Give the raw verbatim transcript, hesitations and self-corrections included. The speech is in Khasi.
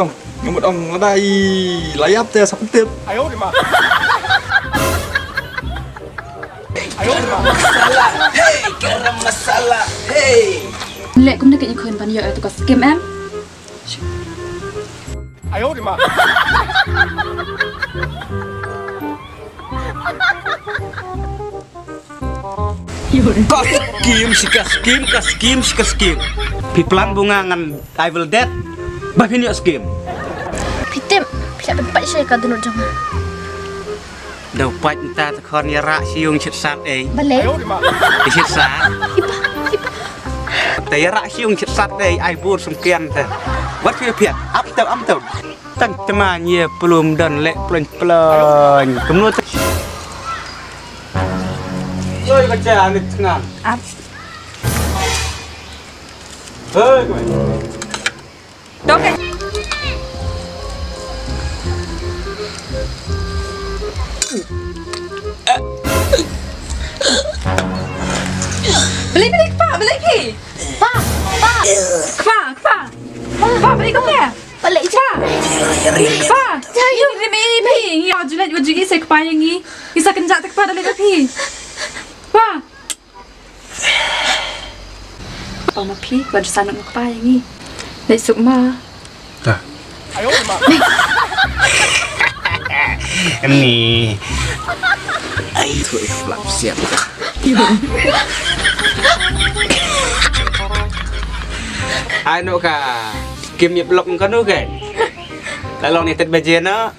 Nga mut ong lada i la ïap te sa pyntip. Masala, hey, garam masala, hey. Leh kumne ka ïa khun ban ïoh ïa tu ka skim em. Ka skim, shi ka skim, ka skim, shi ka skim. Phi plan bunga ngan I will dead. Ba phin ïoh skim. Phi tip, phi la pynpait shi ka dohnud jong nga. Dau pait mynta te khon ïa rah shi yung shit sat ei. Balei? Shit sat. Ipa, ipa. Te ïa rah shi yung shit sat ei, ai bur sum kian te. Wat phi phiat, ap tau, am tau. Tang tma ñie plum don leh ploñ ploñ. Kumno te. Oi, ka cha ni tngan. Ap. Hei, koi. Dok. Balei, balei kpa, balei phi? Pa, pa. Kpa, kpa. Pa, balei kpa? Balei cha? Pa. Cha, ïa ri me ri phi. Ïa julat ïa jugi se kpa ïa ngi. Ngi sa kynjah te kpa da lei da phi. Pa. Pa ma phi, ba ju sanut ma kpa ïa ngi. Lei suk ma. Ha. Ni. Ai, tu flap siap. Ai no ka. Kim ïa blok kano kan. La long ni tet baje no.